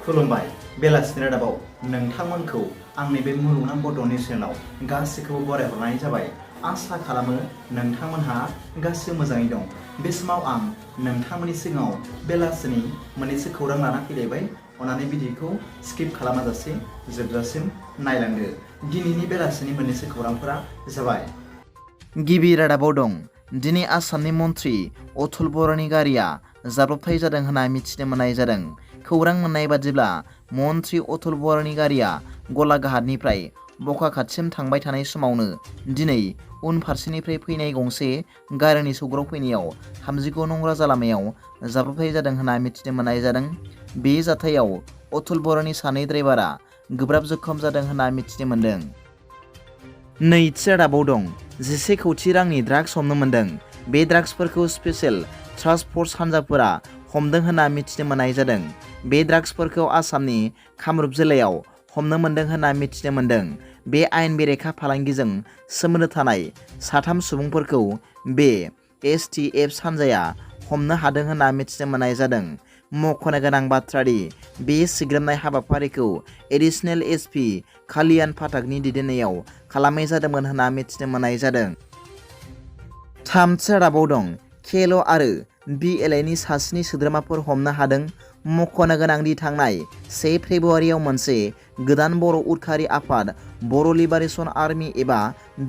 खुलुमबाय बेलासिनि रादाबाव नोंथांमोनखौ आंनि बे मुलुगनां बड' निउस चेनेलाव गासैखौबो बरायहरनाय जाबाय। आसा खालामो नोंथांमोनहा गासिबो मोजाङै दं। बे समाव आं नोंथांमोननि सिगाङाव बेलासिनि मोननैसो खौरां लाना फैलायबाय। अन्नानै भिडिअखौ स्किप खालामाजासे जोबजासिम नायलांदो। दिनैनि बेलासिनि मोननैसो खौरांफोरा जाबाय। गिबि रादाबाव दं। दिनै आसामनि मन्त्रि अतुल बर'नि गारिया जाब्रबथाय जादों होनना मिथिनो मोननाय जादों। खौरां मोननाय बादिब्ला मन्त्रि अतुल बर'नि गारिया गलाघाटनिफ्राय बकाखातसिम थांबाय थानाय समावनो दिनै उनफारसेनिफ्राय फैनाय गंसे गारिनि सौग्रावफैनायाव 39 नं राजा लामायाव जाब्रबथाय जादों होनना मिथिनो मोननाय जादों। बे जाथायाव अतुल बर'नि सानै ड्राइभारा गोब्राब जखम जादों होनना मिथिनो मोन्दों। नैथि रादाबाव दं। 11 कौटि रांनि ड्राग्स हमनो मोन्दों। बे ड्राग्सफोरखौ स्पेशेल टास्क फर्स हान्जाफोरा हमदों होनना मिथिनो मोननाय जादों। बे ड्राग्सफोरखौ आसामनि कामरुप जिल्लायाव हमनो मोन्दों होनना मिथिनो मोन्दों। बे आयेन बेरेखा फालांगिजों सोमोन्दो थानाय 3 सुबुंफोरखौ बे STF हान्जाया हमनो हादों होनना मिथिनो मोननाय जादों। मख'नो गोनां बाथ्रा दि बे सिग्रोमनाय हाबाफारिखौ एडिशनेल SP कालियान फाथाकनि दैदेननायाव खालामनाय जादोंमोन होनना मिथिनो मोननाय जादों। थामथि रादाबाव दं। KLO आरो BLAनि सास्नि सोद्रोमाफोर हमनो हादों। मख'नो गोनांदि थांनाय 1 फेब्रुवारियाव मोनसे गोदान बर' उदखारि आफाद बर' लिबारेशन आर्मी एबा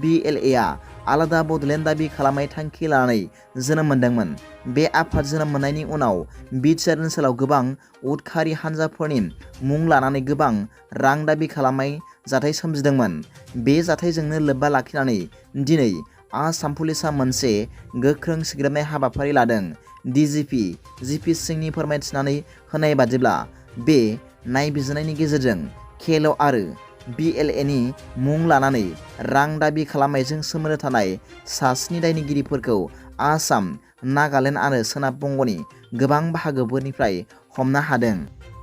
BLAआ आलादा बड'लेण्ड दाबि खालामनाय थांखि लानानै जोनोम मोनदोंमोन। बे आफाद जोनोम मोननायनि उनाव बिटिआर ओनसोलाव गोबां उदखारि हान्जाफोरनि मुं लानानै गोबां रां दाबि खालामनाय जाथाय सोमजिदोंमोन। बे जाथायजोंनो लोब्बा लाखिनानै दिनै आसाम पुलिसआ मोनसे गोख्रों सिग्रोमनाय हाबाफारि लादों। DGP GP सिंहनि फोरमायथिनानै होनाय बादिब्ला बे नायबिजिरनायनि गेजेरजों KLO आरो BLAनि मुं लानानै रां दाबि खालामनायजों सोमोन्दो थानाय 7 दायनिगिरिफोरखौ आसाम, नागालेण्ड आरो सोनाब बंग'नि गोबां बाहागोफोरनिफ्राय हमनो हादों।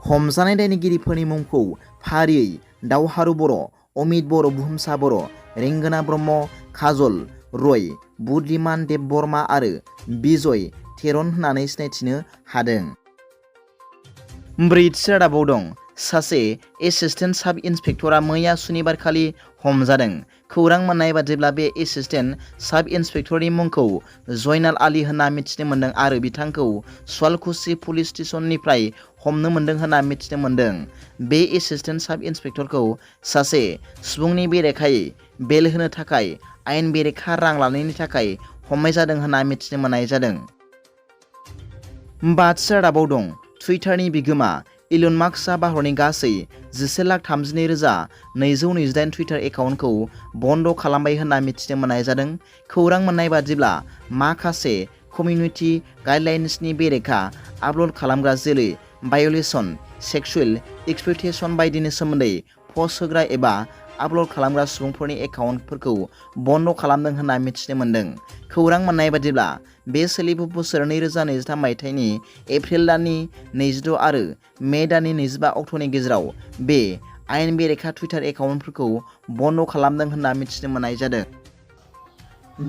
हमजानाय दायनिगिरिफोरनि मुंखौ फारियै दावहारु बर', अमित बर', बुहुमसा बर', रेंगोना ब्रह्म, काजल रय, बुद्धिमान देब बर्मा आरो बिजय थेरन होननानै सिनायथिनो हादों। ब्रैथि रादाबाव दं। सासे एसिस्टेन्ट साब इन्सपेक्टरा मैया सुनिबारखालि हमजादों। खौरां मोननाय बादिब्ला बे एसिस्टेन्ट साब इन्सपेक्टरनि मुंखौ जयनाल आली होनना मिथिनो मोन्दों आरो बिथांखौ सुवालकुसि पुलिस स्टेशननिफ्राय हमनो मोन्दों होनना मिथिनो मोन्दों। बे एसिस्टेन्ट साब इन्सपेक्टरखौ सासे सुबुंनि बेरेखायै बेल होनो थाखाय आयेन बेरेखा रां लानायनि थाखाय हमनाय जादों होनना मिथिनो मोननाय जादों। बाथि रादाबाव दं। टुइटारनि बिगोमा इलन मास्कआ भारतनि गासै 11,32,228 टुइटार एकाउन्टखौ बन्द खालामबाय होनना मिथिनो मोननाय जादों। खौरां मोननाय बादिब्ला माखासे कमिउनिटि गाइडलाइन्सनि बेरेखा आपल'ड खालामग्रा जेरै भाय'लेसन, सेक्सुयेल एक्सप्ल'इटेशन बायदिनि सोमोन्दै पस्ट होग्रा एबा आपल'ड खालामग्रा सुबुंफोरनि एकाउन्टफोरखौ बन्द खालामदों होनना मिथिनो मोन्दों। खौरां मोननाय बादिब्ला बे सोलिफु बोसोर 2023 मायथाइनि एप्रिल दाननि 26 आरो मे दाननि 25 अक्ट'नि गेजेराव बे आयेन बेरेखा टुइटार एकाउन्टफोरखौ बन्द खालामदों होनना मिथिनो मोननाय जादों।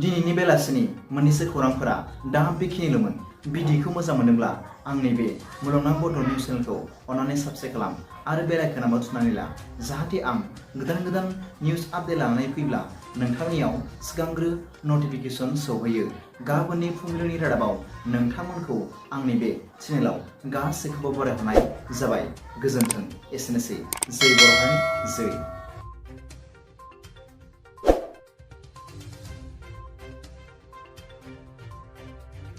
दिनैनि बेलासिनि मोननैसो खौरांफोरा दा बेखिनिल'मोन। भिडिअखौ मोजां मोनोब्ला आंनि बे मुलुगनां बड' निउस चेनेलखौ अन्नानै साबस्क्राइब खालाम आरो बेल आइकनआव थुनानै ला, जाहाथे आं गोदान निउस आपडेट लानानै फैब्ला नोंथांनियाव सिगांग्रो नटिफिकेसन सौहैयो। गाबोननि फुंबिलिनि रादाबाव नोंथांमोनखौ आंनि बे चेनेलाव गासैखौबो बरायहरनाय जाबाय। गोजोन्थों। एसेनोसै। जै बर' हारि जै।